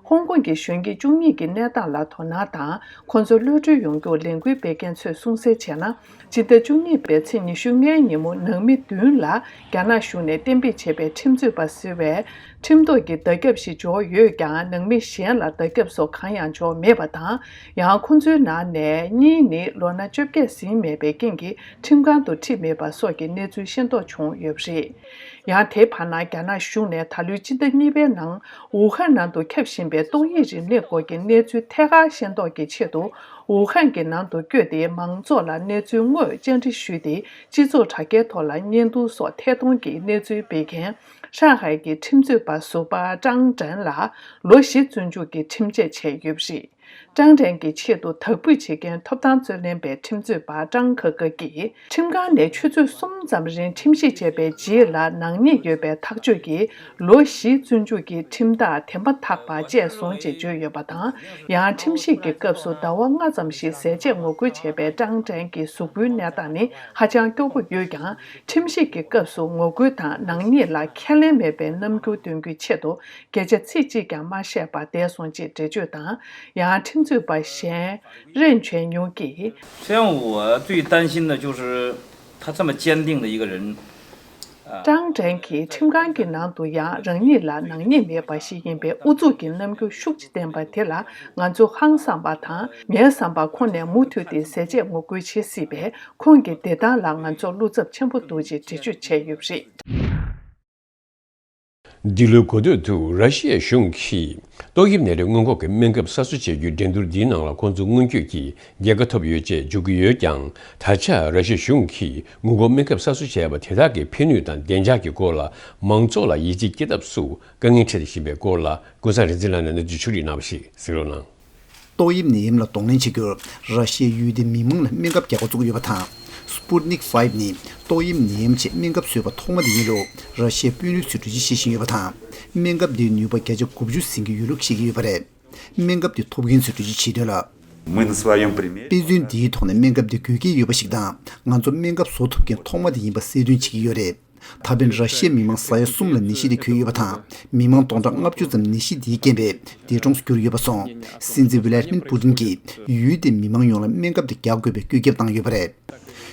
ཧོང་ཀོང་གི་གཞོན་སྐྱེས་བཅུ་གཉིས་ཀྱི་གནས་སྟངས་ལ་དོ་སྣང་དང་། ཁོང་ཚོ་གློད་གྲོལ་ཡོང་རྒྱུར་ལས་འགུལ་སྤེལ་མཁན་ཚོས་གསུངས་གསལ་བྱས་ན། སྤྱི་ཟླ་བཅུ་གཉིས་པའི་ཚེས་ཉི་ཤུ་ལྔའི་ཉིན་མོ་ནང་མི་བདུན་ལ་རྒྱ་ནག་གཞུང་ནས་གཏན་འབེབས་བྱས་པའི་ཁྲིམས་རྩོད་པ་ཟེར་བའི་ཁྲིམས་ཐོག་གི་བརྡ་ཁྱབ་ཞིག་འབྱོར་ཡོད་ཀྱང་། ནང་མི་གཞན་ལ་བརྡ་ཁྱབ་སོགས་གང་ཡང་འབྱོར་མེད་པ་དང་། ཡང་ཁོང་ཚོའི་ནང་ནས་གཉིས་ནི་ལོ་ན་བཅོ་བརྒྱད་ཟིན་མེད་པའི་རྐྱེན་གྱིས་ཁྲིམས་ཁང་དུ་ཁྲིད་མེད་པ་སོགས་ཀྱི་གནས་ཚུལ་ཤེས་རྟོགས་བྱུང་ཡོད་པ་རེད། ཡང་དེའི་བར་ན། རྒྱ་ནག་གཞུང་ནས་ད་ལོའི་སྤྱི་ཟླ་གཉིས་པའི་ནང་ཝུ་ཧན་ནང་དུ་ཁྱབ་བཞིན་པའི་ཏོག་དབྱིབས་རིམས་ནད་སྐོར་གྱི་གནས་ཚུལ་ཐད་ཀར་ཤེས་རྟོགས་ཀྱི་ཆེད་དུ། ཝུ་ཧན་གྱི་ནང་དུ་བསྐྱོད་དེ། མང་ཚོགས་ལ་གནས་ཚུལ་དངོས་བཅར་འདྲི་ཞུས་ཏེ། སྤྱི་ཚོགས་དྲ་རྒྱའི་ཐོག་ལ་བརྙན་ཐུང་སོགས་ཐད་གཏོང་གི་གནས་ཚུལ་སྤེལ་མཁན། ཧྲང་ཧའེ་གྱི་ཁྲིམས་རྩོད་པ་ཟུར་པ་ཀྲང་ཀྲན་ལ་ལོ་བཞི་བཙོན་འཇུག་གི་ཁྲིམས་ཆད་བཅད་ཡོད་པ་རེད། ཀྲང་ཀྲན་གྱི་ཆེད་དུ་དག་འབུད་བྱེད་མཁན་ཐོབ་ཐང་རྩོད་ལེན་པའི་ཁྲིམས་རྩོད་པ་ཀྲང་ཁེ་ཁེ་གིས། ཁྲིམས་ཁང་ནས་ཆུ་ཚོད་གསུམ་ཙམ་རིང་ཁྲིམས་ཞིབ་བྱས་པའི་རྗེས་ལ། ནག་ཉེས་ཡོད་པའི་ཐག་གཅོད་ཀྱིས་ལོ་བཞིའི་བཙོན་འཇུག་གི་ཁྲིམས་ཐག་དེ་མ་ཐག་པ་བཅད་སོང་ཅེས་བརྗོད་ཡོད་པ་དང་། ཡང་ཁྲིམས་ཞིབ་ཀྱི་སྐབས་སུ་ཟླ་བ་ལྔ་ཙམ་ཞིག་ཟས་བཅད་ངོ་རྒོལ་བྱས་པའི་ཀྲང་ཀྲན་གྱི་གཟུགས་པོའི་གནས་སྟངས་ནི་ཧ་ཅང་སྐྱོ་པོ་ཡོད་ཀྱང་། ཁྲིམས་ཞིབ་ཀྱི་སྐབས་སུ་ངོ་རྒོལ་དང་ནག་ཉེས་ལ་ཁས་ལེན་མེད་པའི་རྣམ་འགྱུར་སྟོན་རྒྱུའི་ཆེད་དུ། སྐད་ཆ་ཚིག་གཅིག་ཀྱང་མ་བཤད་པར་བསྡད་སོང་ཅེས་འགྲེལ་བརྗོད་དང་། ཡང་ཁྲིམས་རྩོད་པ་གཞན་རེན་ཆོན་ཉུང་གིས། 虽然我最担心的就是他这么坚定的一个人， ཀྲང་ཀྲན་གྱིས་ཁྲིམས་ཁང་གི་ནང་དུ་ཡང་རང་ཉིད་ལ་ནག་ཉེས་མེད་པ་ཞིག་ཡིན་པའི་ཨུ་ཚུགས་ཀྱི་རྣམ་འགྱུར་ཤུགས་ཆེ་བསྟན་པ་དེ་ལ་ང་ཚོ་ཧང་སངས་པ་དང་། ངའི་བསམ་པར་ཁོང་ནས་མུ་མཐུད་དེ་ཟས་བཅད་ངོ་རྒོལ་བྱེད་སྲིད་པས། ཁོང་གི་བདེ་ཐང་ལ་ང་ཚོར་བློ་འཚབ་ཆེན་པོ་འདུག་ཅེས་འགྲེལ་བརྗོད་བྱས་ཡོད་པ་རེད། འདི་ལོའི་འགོ་སྟོད་དུ་ར་ཤི་ཡའི་གཞུང་གིས་ཏོག་དབྱིབས་ནད་རིགས་སྔོན་འགོག་གི་སྨན་ཁབ་གསར་བཟོ་བྱེད་རྒྱུའི་འགྲན་བསྡུར་འདིའི་ནང་ལ་ཁོང་ཚོ་སྔོན་སྐྱོད་ཀྱིས་རྒྱལ་ཁ་ཐོབ་ཡོད་ཅེས་བརྗོད་ཀྱི་ཡོད་ཀྱང་། ད་ཆ་ར་ཤི་ཡའི་གཞུང་གིས་སྔོན་འགོག་སྨན་ཁབ་གསར་བཟོ་བྱས་པ་དེ་དག་གི་ཕན་ནུས་དང་བདེ་འཇགས་ཀྱི་སྐོར་ལ་མང་ཚོགས་ལ་ཡིད་ཆེས་སྐྱེ་ཐབས་སུ་དཀའ་ངལ་འཕྲད་བཞིན་པའི་སྐོར་ལ་ཀུན་བཟང་རིག་འཛིན་ལགས་ནས་གནས་ཚུལ་ཕྱོགས་སྒྲིག་གནང་བ་ཞིག་གཟིགས་རོགས་གནང་། ཏོག་དབྱིབས་ནད་ཡམས་ལ་གདོང་ལེན་བྱེད་རྒྱུར་ར་ཤི་ཡའི་ཡུལ་དེའི་མི་མང་ལ་སྨན་ཁབ་རྒྱག་འགོ་བཙུགས་ཡོད་པ་དང་། Sputnik Five ནི་ཏོག་དབྱིབས་ནད་ཡམས་ཆེད་སྨན་ཁབ་བཟོས་པ་ཐོག་མ་དེ་ཡིན་ལུགས་ར་ཤི་ཡའི་དཔོན་རིགས་ཚོས་འགྲེལ་བརྗོད་བྱེད་བཞིན་ཡོད་པ་དང་། སྨན་ཁབ་དེའི་ནུས་པ་བརྒྱ་ཆ་དགུ་བཅུ་ཟིན་གྱི་ཡོད་ལུགས་བཤད་ཀྱི་ཡོད་པ་རེད། སྨན་ཁབ་དེ་ཐོབ་མཁན་ཚོས་འགྲེལ་བརྗོད་བྱས་དོན་ལ། Мы на своем примере. དཔེ་མཚོན་འདིའི་ཐོག་ནས་སྨན་ཁབ་དེ་དགོས་གལ་ཡོད་པ་ཞིག་དང་། ང་ཚོ་སྨན་ཁབ་བཟོ་ཐུབ་མཁན་ཐོག་མ་དེ་ཡིན་པ་གསལ་སྟོན་བྱེད་ཀྱི་ཡོད་རེད། ད་ཕན་ར་ཤི་ཡའི་མི་མང་ས་ཡ་གསུམ་ལ་ནད་གཞི་དེ་འགོས་ཡོད་པ་དང་། མི་མང་སྟོང་ཕྲག་ལྔ་བཅུ་ཙམ་ནད་གཞི་དེའི་རྐྱེན་པས་འདས་གྲོངས་སུ་གྱུར་ཡོད་པ་སོང་། སྲིད་འཛིན་ཝི་ལ་ཏི་མིར་པུ་ཏིན་གྱིས་ཡུལ་དེའི་མི་མང་ཡོངས་ལ་སྨན་ཁབ་དེ་རྒྱག་དགོས་པའི་བཀོད་ཁྱབ་བཏང་ཡོད་པ་རེད།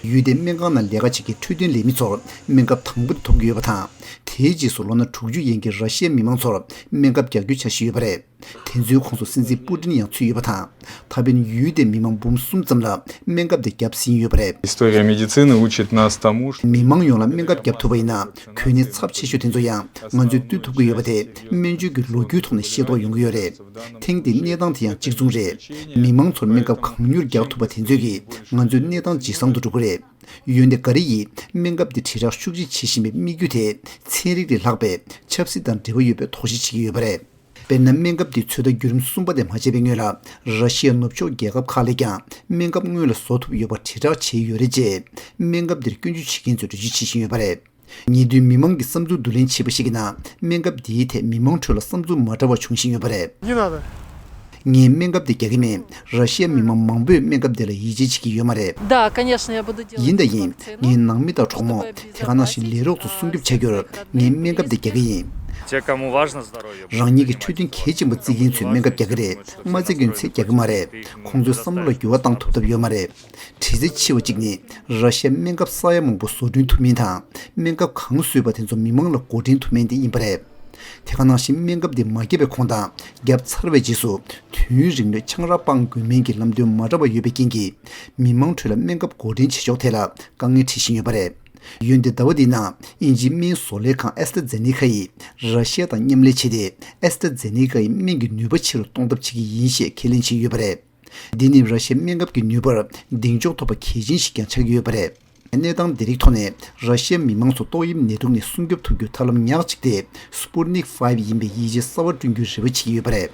ཡུལ་དེའི་སྨན་ཁང་ནང་ལས་ཀ་བྱེད་མཁན་འཕྲོད་བསྟེན་ལས་མི་ཚོར་སྨན་ཁབ་དང་པོ་དེ་ཐོབ་ཀྱི་ཡོད་པ་དང་། དེའི་རྗེས་སུ་ལོ་ན་དྲུག་ཅུ་ཡན་གྱི་ར་ཤི་ཡའི་མི་མང་ཚོར་སྨན་ཁབ་རྒྱག་རྒྱུའི་འཆར་གཞི་ཡོད་པ་རེད། དེ་ཚོའི་ཁོངས་སུ་སྲིད་འཛིན་པུ་ཏིན་ཡང་ཚུད་ཡོད་པ་དང་། ད་ཕན་ཡུལ་དེའི་མི་མང་འབུམ་གསུམ་ཙམ་ལ་སྨན་ཁབ་དེ་བརྒྱབ་ཟིན་ཡོད་པ་རེད། История медицины учит нас тому, что. མི་མང་ཡོངས་ལ་སྨན་ཁབ་བརྒྱབ་ཐུབ་པ་ཡིན་ན། གོ་གནས་ཚབས་ཆེ་ཤོས་དེ་ཚོ་ཡང་ང་ཚོས་བཏུལ་ཐུབ་ཀྱི་ཡོད་པ་དེ་སྨན་བཅོས་ཀྱི་ལོ་རྒྱུས་ཐོག་ནས་ཤེས་རྟོགས་ཡོང་གི་ཡོད་རེད། ཐེངས་འདིའི་གནས་སྟངས་དེ་ཡང་གཅིག་མཚུངས་རེད། མི་མང་ཚོར་སྨན་ཁབ་གང་མྱུར་རྒྱག་ཐུབ་པ་དེ་ཚོས་ཀྱིས་ང་ཚོའི་གནས་སྟངས་ཇེ་བཟང་དུ་འགྲོ་གི་རེད། འོན་ཏེ་གྷ་རི་ཡིས་སྨན་ཁབ་འདི་དྲིལ་བསྒྲགས་ཤུགས་ཆེ་བྱེད་བཞིན་པའི་དམིགས་ཡུལ་དེ་ཚན་རིག་ལས་ལྷག་པའི་ཆབ་སྲིད་དང་འབྲེལ་བ་ཡོད་པའི་དོགས་གཞི་བྱེད་ཀྱི་ཡོད་པ་རེད། དཔེར་ན། སྨན་ཁབ་འདི་ཚོད་ལྟ་བརྒྱུད་རིམ་གསུམ་པ་དེ་མ་བྱས་པའི་སྔོན་ལ། ར་ཤི་ཡའི་ནུབ་ཕྱོགས་རྒྱལ་ཁབ་ཁག་ལས་ཀྱང་སྨན་ཁབ་སྔོན་ལ་བཟོ་ཐུབ་ཡོད་པ་དྲིལ་བསྒྲགས་བྱས་ཡོད་རེད་ཅེས། སྨན་ཁབ་འདིར་སྐྱོན་བརྗོད་བྱེད་མཁན་ཚོས་འགྲེལ་བརྗོད་བྱེད་བཞིན་ཡོད་པ་རེད། ཉེ་དུས་མི་མང་གིས་བསམ་ཚུལ་བསྡུ་ལེན་བྱས་པ་ཞིག་གི་ནང་། སྨན་ཁབ་འདིའི་ཐད་མི་མང་ཁྲོད་ལ་བསམ་ཚུལ་མ་འདྲ་བ་འབྱུང་བཞིན་ཡོད་པ་རེད། ངས་སྨན་ཁབ་འདི་རྒྱག་གི་མེད། ར་ཤི་ཡའི་མི་མང་མང་པོས་སྨན་ཁབ་འདི་ལ་ཡིད་ཆེས་བྱེད་ཀྱི་ཡོད་མ་རེད། Да, конечно, я буду делать. ཡིན་དང་ཡིན། ངའི་ནང་མི་དང་གྲོགས་མོ། དེ་ག་ནང་བཞིན་ལས་རོགས་ཚོ་སྲུང་སྐྱོབ་བྱ་རྒྱུར་ངས་སྨན་ཁབ་འདི་རྒྱག་གི་ཡིན། Те, кому важно здоровье. རང་ཉིད་ཀྱི་འཕྲོད་བསྟེན་གལ་ཆེན་པོ་བརྩི་མཁན་ཚོས་སྨན་ཁབ་རྒྱག་གི་རེད། མ་བརྩི་མཁན་ཚོས་རྒྱག་གི་མ་རེད། ཁོང་ཚོའི་བསམ་བློ་ལ་འགྱུར་བ་བཏང་ཐུབ་ཐབས་ཡོད་མ་རེད། དྲི་རྩད་ཆེ་བ་གཅིག་ནི། ར་ཤི་ཡའི་སྨན་ཁབ་ས་ཡ་མང་པོ་བཟོ་སྐྲུན་ཐུབ་མིན་དང་། སྨན་ཁབ་གང་བཟོས་པ་དེ་ཚོ་མི་མང་ལ་འགོ་འདྲེན་ཐུབ་མིན་དེ་ཡིན་པ་རེད། དེ་ག་ནང་བཞིན་སྨན་ཁབ་དེ་མ་བརྒྱབ་པའི་གོང་དང་བརྒྱབ་ཚར་བའི་རྗེས་སུ་དུས་ཡུན་རིང་ལོས་ཆང་རག་སྤང་དགོས་མིན་གྱི་ལམ་སྟོན་མ་འདྲ་བ་ཡོད་པའི་རྐྱེན་གྱིས། མི་མང་ཁྲོད་ལ་སྨན་ཁབ་འགོ་འདྲེན་བྱེད་ཕྱོགས་ཐད་ལ་དཀའ་ངལ་འཕྲད་བཞིན་ཡོད་པ་རེད། འོན་ཏེ་ཟླ་བ་འདིའི་ནང་དབྱིན་ཇིའི་སྨན་བཟོ་ལས་ཁང་ཨེ་སི་ཏྲ་ཛེ་ནེ་ཁ་ཡིས་ར་ཤི་ཡ་དང་མཉམ་ལས་བྱས་ཏེ། ཨེ་སི་ཏྲ་ཛེ་ནེ་ཁ་ཡི་སྨན་གྱི་ནུས་པ་ཆེ་རུ་གཏོང་ཐབས་བྱེད་ཀྱི་ཡིན་ཞེས་ཁས་ལེན་བྱས་ཡོད་པ་རེད། འདི་ནི་ར་ཤི་ཡའི་སྨན་ཁབ་ཀྱི་ནུས་པར་གདེང་འཇོག་ཐོབ་པ་གལ་ཆེན་ཞིག་ཀྱང་ཆགས་ཀྱི་ཡོད་པ་རེད། གནས་སྟངས་འདི་རིགས་ཐོག་ནས་ར་ཤི་ཡ་མི་མང་ཚོ་ཏོག་དབྱིབས་ནད་དུག་ནས་སྲུང་སྐྱོབ་ཐུབ་རྒྱུ་ཐབས་ལམ་ཉག་གཅིག་དེ་Sputnik Five ཡིན་པའི་ཡིད་ཆེས་གསར་བ་བསྐྲུན་རྒྱུའི་རེ་བ་བྱེད་ཀྱི་ཡོད་པ་རེད།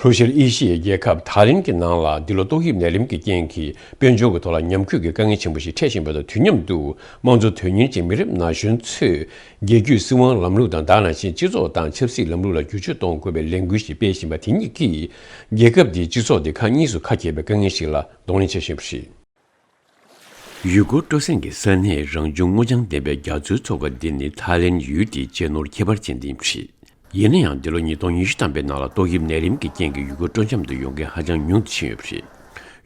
ལྷོ་ཤར་ཨེ་ཤི་ཡའི་རྒྱལ་ཁབ་ཐའི་ལེན་གྱི་ནང་ལ་འདི་ལོ་ཏོག་དབྱིབས་ནད་རིམས་ཀྱི་རྐྱེན་གྱིས་དཔལ་འབྱོར་གྱི་ཐོག་ལ་ཉམས་རྒུད་ཀྱི་དཀའ་ངལ་ཆེན་པོ་ཞིག་འཕྲད་བཞིན་པ་དང་དུས་མཉམ་དུ། དམངས་གཙོ་དོན་གཉེར་གྱི་མི་རབས་ན་གཞོན་ཚོས་རྒྱལ་རྒྱུད་སྲིད་དབང་ལམ་ལུགས་དང་དེ་ནང་བཞིན་སྤྱི་ཚོགས་དང་ཆབ་སྲིད་ལམ་ལུགས་ལ་བསྒྱུར་བཅོས་གཏོང་དགོས་པའི་ལས་འགུལ་ཞིག་སྤེལ་བཞིན་པ་དེ་ཉིད་ཀྱིས། རྒྱལ་ཁབ་འདིའི་སྤྱི་ཚོགས་དེ་ཁག་གཉིས་སུ་ཁ་གྱེས་པའི་དཀའ་ངལ་ཞིག་ལ་གདོང་ལེན་བྱེད་བཞིན་པ་རེད། ཡུལ་སྐོར་སྤྲོ་གསེང་གི་ས་གནས་རང་བྱུང་སྔོ་ལྗང་ལྡན་པའི་རྒྱ་མཚོའི་མཚོ་ཁ་འདི་ནི་ཐའི་ལེན་ཡུལ་དེའི་གཅེས་ནོར་ཁྱད་པར་ཅན་དེ་ཡིན་པ་རེད། ཡིན་ན་ཡང་འདི་ལོ་ཉིས་སྟོང་ཉི་ཤུ་ཐམ་པའི་ནང་ལ་ཏོག་དབྱིབས་ནད་རིམས་ཀྱི་རྐྱེན་གྱིས་ཡུལ་སྐོར་སྤྲོ་འཆམ་དུ་ཡོང་མཁན་ཧ་ཅང་ཉུང་དུ་ཕྱིན་ཡོད་པ་རེད།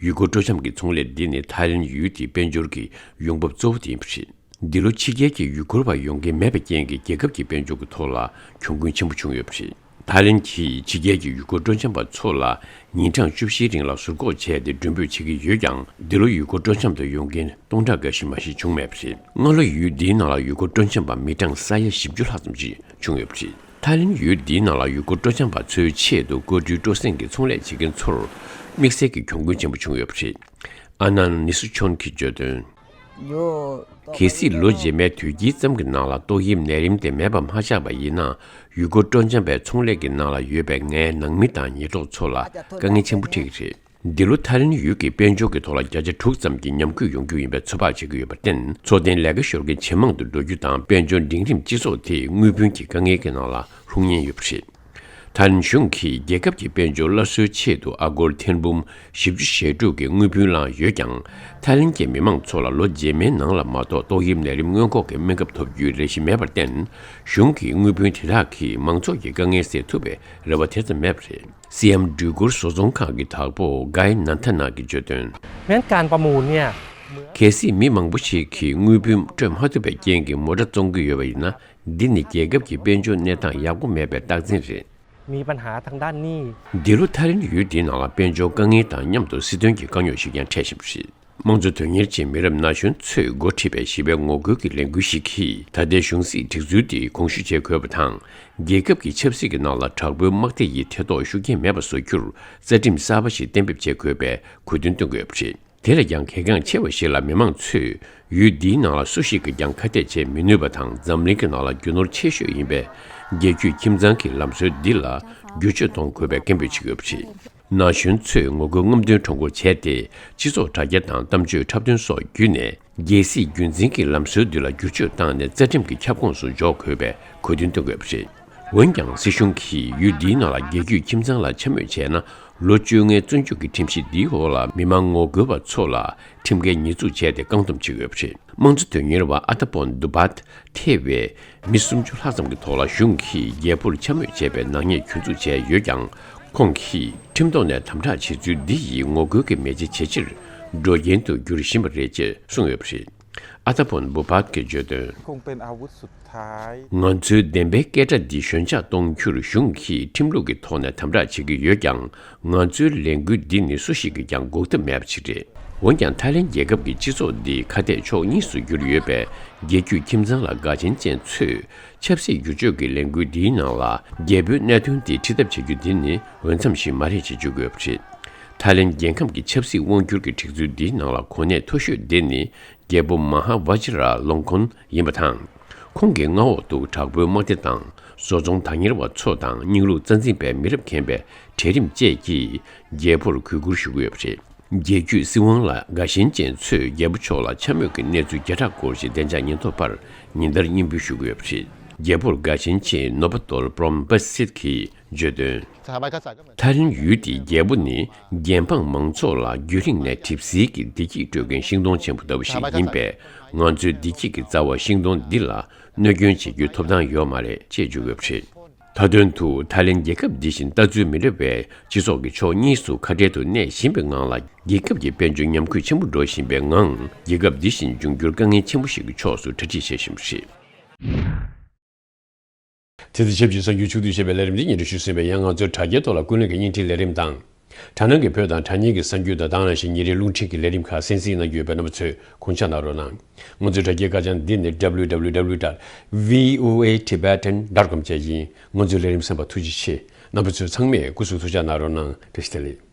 ཡུལ་སྐོར་སྤྲོ་འཆམ་གྱི་ཚོང་ལས་འདི་ནི་ཐའི་ལེན་ཡུལ་དེའི་དཔལ་འབྱོར་གྱི་ཡོང་འབབ་གཙོ་བོ་དེ་ཡིན་པ་རེད། འདི་ལོ་ཕྱི་རྒྱལ་གྱི་ཡུལ་སྐོར་བ་ཡོང་མཁན་མེད་པའི་རྐྱེན་གྱིས་རྒྱལ་ཁབ་ཀྱི་དཔལ་འབྱོར་གྱི་ཐོག་ལ་གྱོང་གུན་ཆེན་པོ་བྱུང་ཡོད་པ་རེད། ཐའི་ལེན་གྱིས་ཕྱི་རྒྱལ་གྱི་ཡུལ་སྐོར་སྤྲོ་འཆམ་པ་ཚོ་ལ་ཉིན་གྲངས་བཅུ་བཞིའི་རིང་ལ་ཟུར་འགོག་བྱས་ཏེ་མགྲོན་འབོད་བྱེད་ཀྱི་ཡོད་ཀྱང་། འདི་ལོ་ཡུལ་སྐོར་སྤྲོ་འཆམ་དུ་ཡོང་མཁན་སྟོང་ཕྲག་འགའ་ཞིག་མ་ཞིག་བྱུང་མེད་པ་རེད། སྔ་ལོ་ཡུལ་འདིའི་ནང་ལ་ཡུལ་སྐོར་སྤྲོ་འཆམ་པ་མི་གྲངས་ས་ཡ་བཞི་བཅུ་ལྷག་ཙམ་ཞིག་བྱུང་ཡོད་པ་རེད། ཐའི་ལེན་ཡུལ་འདིའི་ནང་ལ་ཡུལ་སྐོར་སྤྲོ་འཆམ་པ་ཚོའི་ཆེད་དུ་ཀོ་ཀྲུའི་སྤྲོ་གསེང་གི་ཚོང་ལས་བྱེད་མཁན་ཚོར་དམིགས་བསལ་གྱི་གྱོང་གུན་ཆེན་པོ་བྱུང་ཡོད་པ་རེད། ཨ་ནན་ནི་སུ་ཆོན་གྱིས་བརྗོད་དོན། གལ་སྲིད་ལོ་རྗེས་མའི་དུས་དཀྱིལ་ཙམ་གྱི་ནང་ལ་ཏོག་དབྱིབས་ནད་རིམས་དེ་མེད་པ་མ་ཆགས་པ་ཡིན་ན། ཡུལ་སྐོར་སྤྲོ་འཆམ་པའི་ཚོང་ལས་ཀྱི་ནང་ལ་ཡོད་པའི་ངའི་ནང་མི་དང་ཉེ་གྲོགས་ཚོ་ལ་དཀའ་ངལ་ཆེན་པོ་འཕྲད་ཀྱི་རེད། འདི་ལོ་ཐའི་ལེན་ཡུལ་གྱི་དཔལ་འབྱོར་གྱི་ཐོག་ལ་བརྒྱ་ཆ་དྲུག་ཙམ་གྱི་ཉམས་རྒུད་ཡོང་རྒྱུ་ཡིན་པའི་ཚོད་དཔག་བྱེད་ཀྱི་ཡོད་པར་བརྟེན། འཚོ་རྟེན་ལས་ཀ་ཤོར་མཁན་ཇེ་མང་དུ་འགྲོ་རྒྱུ་དང་། དཔལ་འབྱོར་འབྲིང་རིམ་སྤྱི་ཚོགས་དེ་དངུལ་བུན་གྱི་དཀའ་ངལ་གྱི་ནང་ལ་ལྷུང་ཉེན་ཡོད་པ་རེད། ཐའི་ལེན་གཞུང་གིས་རྒྱལ་ཁབ་ཀྱི་དཔལ་འབྱོར་སླར་གསོའི་ཆེད་དུ་ཨ་སྒོར་ཐེར་འབུམ་བཞི་བཅུ་ཞེ་དྲུག་གི་དངུལ་བུན་བླངས་ཡོད་ཀྱང་། ཐའི་ལེན་གྱི་མི་མང་ཚོ་ལ་ལོ་རྗེས་མའི་ནང་ལ་མ་གཏོགས་ཏོག་དབྱིབས་ནད་རིམས་སྔོན་འགོག་གི་སྨན་ཁབ་ཐོབ་རྒྱུའི་ལས་གཞི་མེད་པར་བརྟེན། གཞུང་གིས་དངུལ་བུན་དེ་དག་གིས་མང་ཚོགས་ཀྱི་དཀའ་ངལ་སེལ་ཐུབ་པའི་རེ་བ་དེ་ཙམ་མེད་པ་རེད། སི་ཨེམ་འགྲུལ་འཁོར་བཟོ་ཚོང་ཁང་གི་བདག་པོ་གྷའི་ནན་ཐ་ན་གིས་བརྗོད་དོན། แผนการประมูลเนี่ย གལ་སྲིད་མི་མང་པོ་ཞིག་གིས་དངུལ་བུན་སྤྲོད་མ་ཐུབ་པའི་རྐྱེན་གྱིས་མོ་ཊ་བཙོང་གི་ཡོད་པ་ཡིན་ན། འདི་ནི་རྒྱལ་ཁབ་ཀྱི་དཔལ་འབྱོར་གནས་སྟངས་ཡག་པོ་མེད་པའི་རྟགས་མཚན་རེད། มีปัญหาทางด้านหนี้ འདི་ལོ་ཐའི་ལེན་ཡུལ་འདིའི་ནང་ལ་དཔལ་འབྱོར་དཀའ་ངལ་དང་མཉམ་དུ་སྲིད་དོན་གྱི་དཀའ་རྙོག་ཞིག་ཀྱང་འཕྲད་བཞིན་པ་རེད། དམངས་གཙོ་དོན་གཉེར་ཅན་མི་རབས་ན་གཞོན་ཚོས་འགོ་ཁྲིད་པའི་ཞི་བའི་ངོ་རྒོལ་གྱི་ལས་འགུལ་ཞིག་གིས། ད་ལྟའི་གཞུང་སྲིད་སྒྲིག་འཛུགས་འདི་གོང་ཞུ་བྱེད་དགོས་པ་དང་། རྒྱལ་ཁབ་ཀྱི་ཆབ་སྲིད་ཀྱི་ནང་ལ་དྲག་པོའི་དམག་སྡེ་ཡི་ཐེ་གཏོགས་ཤུགས་རྐྱེན་མེད་པ་བཟོ་རྒྱུར་རྩ་ཁྲིམས་གསར་པ་ཞིག་གཏན་འབེབས་བྱེད་དགོས་པའི་གོ་སྟོན་བཏོན་དགོས་པ་རེད། དེ་ལས་ཀྱང་གལ་འགངས་ཆེ་བ་ཞིག་ལ། མི་མང་ཚོས་ཡུལ་འདིའི་ནང་ལ་སུ་ཞིག་གིས་ཀྱང་ཁ་གཏད་བྱེད་མི་ནུས་པ་དང་། འཛམ་གླིང་གི་ནང་ལ་རྒྱུ་ནོར་ཆེ་ཤོས་ཡིན་པའི་རྒྱལ་རྒྱུད་ཁྱིམ་ཚང་གི་ལམ་སྲོལ་འདི་ལ་བསྒྱུར་བཅོས་གཏོང་དགོས་པའི་སྐད་འབོད་བྱེད་ཀྱི་ཡོད་པ་རེད། ན་གཞོན་ཚོས་ངོ་རྒོལ་རྔམ་སྟོན་ཁྲོམ་སྐོར་བྱས་ཏེ། སྤྱི་ཚོགས་དྲ་རྒྱ་དང་གཏམ་བརྗོད་འཁྲབ་སྟོན་སོགས་བརྒྱུད་ནས། རྒྱལ་སྲིད་རྒྱུན་འཛིན་གྱི་ལམ་སྲོལ་འདི་ལ་བསྒྱུར་བཅོས་བཏང་ནས། རྩ་ཁྲིམས་ཀྱི་ཁྱབ་ཁོངས་སུ་འཇོག་དགོས་པའི་གོ་སྟོན་བཏོན་དགོས་པ་རེད། འོན་ཀྱང་། སྲིད་གཞུང་གིས་ཡུལ་འདིའི་ནང་ལ་རྒྱལ་རྒྱུད་ཁྱིམ་ཚང་ལ་འཕྱ་སྨོད་བྱས་ན། ལོ་བཅོ་ལྔའི་བཙོན་འཇུག་གི་ཁྲིམས་གཞི་འདིའི་འོག་ལ་མི་མང་ངོ་རྒོལ་བ་ཚོ་ལ་ཁྲིམས་འགལ་ཉེས་འཛུགས་བྱས་ཏེ་རྐང་འདོམས་བྱེད་ཀྱི་ཡོད་པ་རེད། དམངས་གཙོ་དོན་གཉེར་བ་ཨ་ཏཱ་པོན་དུ་བྷད་ཐེ་བའི་མི་སུམ་ཅུ་ལྷག་ཙམ་གྱི་ཐོག་ལ་གཞུང་གིས་རྒྱལ་པོར་འཕྱ་སྨོད་བྱས་པའི་ནག་ཉེས་གྱོད་འཛུགས་བྱས་ཡོད་ཀྱང་། ཁོང་གིས་ཁྲིམས་ཐོག་ནས་དམ་དྲག་བྱེད་ཚུལ་འདི་ཡིས་ངོ་རྒོལ་གྱི་མེ་ལྕེ་ཇེ་ཆེར་འགྲོ་རྐྱེན་དུ་འགྱུར་བཞིན་པ་རེད་ཅེས་གསུངས་ཡོད་པ་རེད། ཨ་ཏཱ་པོན་དུ་བྷད་ཀྱིས་བརྗོད་དོན། คงเป็นอาวุธสุดท้าย ང་ཚོའི་བདེན་པའི་སྐད་སྒྲ་འདི་ཞོད་འཇགས་གཏོང་རྒྱུར་གཞུང་གིས་ཁྲིམས་ལུགས་ཀྱི་ཐོག་ནས་དམ་དྲག་བྱེད་ཀྱི་ཡོད་ཀྱང་། ང་ཚོའི་ལས་འགུལ་འདི་ནི་སུ་ཞིག་གིས་ཀྱང་འགོག་ཐབས་མེད་པ་ཞིག་རེད། འོན་ཀྱང་། ཐའི་ལེན་རྒྱལ་ཁབ་ཀྱི་སྤྱི་ཚོགས་འདི་ཁ་གཏད་ཕྱོགས་གཉིས་སུ་གྱུར་ཡོད་པས། རྒྱལ་རྒྱུད་ཁྱིམ་ཚང་ལ་དགའ་ཞེན་ཅན་ཚོས་ཆབ་སྲིད་བསྒྱུར་བཅོས་ཀྱི་ལས་འགུལ་འདིའི་ནང་ལ་རྒྱལ་པོའི་གནད་དོན་འདི་ཁྲིད་ཐབས་བྱ་རྒྱུ་འདི་ནི་འོས་འཚམ་ཞིག་མ་རེད་ཅེས་བརྗོད་དགོས་པ་རེད། ཐའི་ལེན་རྒྱལ་ཁམས་ཀྱི་ཆབ་སྲིད་དབང་སྒྱུར་གྱི་སྒྲིག་འཛུགས་འདིའི་ནང་ལ་གོ་གནས་མཐོ་ཤོས་འདི་ནི། རྒྱལ་པོ་མ་ཧཱ་ཝ་ཇི་ར་ལོང་ཁོན་ཡིན་པ་དང་། ཁོང་གི་མངའ་འོག་ཏུ་དྲག་པོའི་དམག་སྡེ་དང་། བཟོ་ཚོང་བདག་གཉེར་བ་ཚོ་དང་། རྙིང་ལུགས་རྩ་འཛིན་པའི་མི་རབས་རྒན་པའི་གྲལ་རིམ་བཅས་ཀྱིས་རྒྱལ་པོར་གུས་བཀུར་ཞུ་གི་ཡོད་པ་རེད། རྒྱལ་རྒྱུད་སྲིད་དབང་ལ་དགའ་ཞེན་ཅན་ཚོས་རྒྱལ་པོ་མཆོག་ལ་འཕྱ་སྨོད་ཀྱི་གནས་ཚུལ་བརྒྱ་ཕྲག་སྐོར་ཞིག་བདེ་འཇགས་ཉེན་རྟོག་པར་ཉིན་ལྟར་སྙན་འབུལ་ཞུ་གི་ཡོད་པ་རེད། རྒྱལ་པོར་དགའ་ཞེན་ཅན་ནོ་བ་ཏོར་པྲོམ་པ་སིད་ཀྱིས་བརྗོད་དོན། ཐའི་ལེན་ཡུལ་དེའི་རྒྱལ་པོ་ནི་རྒྱལ་འབངས་མང་ཚོགས་ལ་རྒྱུན་རིང་ནས་གྲིབ་བསིལ་གྱི་བདེ་སྐྱིད་སྤྲོད་མཁན་ཤིང་སྡོང་ཆེན་པོ་ལྟ་བུ་ཞིག་ཡིན་པས། ང་ཚོའི་བདེ་སྐྱིད་ཀྱི་རྩ་བ་ཤིང་སྡོང་འདི་ལ་གནོད་སྐྱོན་བྱེད་རྒྱུའི་ཐོབ་ཐང་ཡོད་མ་རེད་ཅེས་བརྗོད་ཡོད་པ་རེད། མཐའ་དོན་དུ། ཐའི་ལེན་རྒྱལ་ཁབ་འདི་བཞིན་ལྟ་ཚུལ་མི་འདྲ་བའི་སྤྱི་ཚོགས་ཀྱི་ཕྱོགས་གཉིས་སུ་ཁ་བྲལ་དུ་གནས་བཞིན་པའི་ངང་ལ། རྒྱལ་ཁབ་ཀྱི་དཔལ་འབྱོར་ཉམས་རྒུད་ཆེན་པོ་འགྲོ་བཞིན་པའི་ངང་། རྒྱལ་ཁབ་འདི་བཞིན་འབྱུང་འགྱུར་དཀའ་ངལ་ཆེན་པོ་ཞིག་གི་ཕྱོགས་སུ་གྲ་སྒྲིག་བྱེད་བཞིན་པ་རེད། དེ་ཚེ་ཆབས་ཅིག་གསར་འགྱུར་ཕྱོགས་བསྡུས་ཞེས་པའི་ལས་རིམ་འདི་སྙན་སྒྲོན་ཞུས་ཟིན་པས། ཡང་ང་ཚོའི་དྲ་རྒྱའི་ཐོག་ལ་ཀུན་གླེང་གི་བརྙན་འཕྲིན་ལས་རིམ་དང་། དྲ་སྣང་གི་བོད་དང་དྲ་བརྙན་གྱི་གསར་འགྱུར་དང་། དེ་ནང་བཞིན་ཉིན་རེའི་རླུང་འཕྲིན་གྱི་ལས་རིམ་ཁག་གསན་གཟིགས་གནང་རྒྱུ་ཡོད་པས། རྣམ་པ་ཚོས་དགོངས་འཇགས་གནང་རོགས་གནང་། ང་ཚོའི་དྲ་རྒྱའི་ཁ་བྱང་འདི་ནི་W W W dot V O A Tibetan dot com བཅས་ཡིན། ང་ཚོའི་ལས་རིམ་གསན་པར་ཐུགས་རྗེ་ཆེ། རྣམ་པ་ཚོས་ཚང་མས་སྐུ་གཟུགས་ཐུགས་ཅག་གནང་རོགས་གནང་། བཀྲ་ཤིས་བདེ་ལེགས།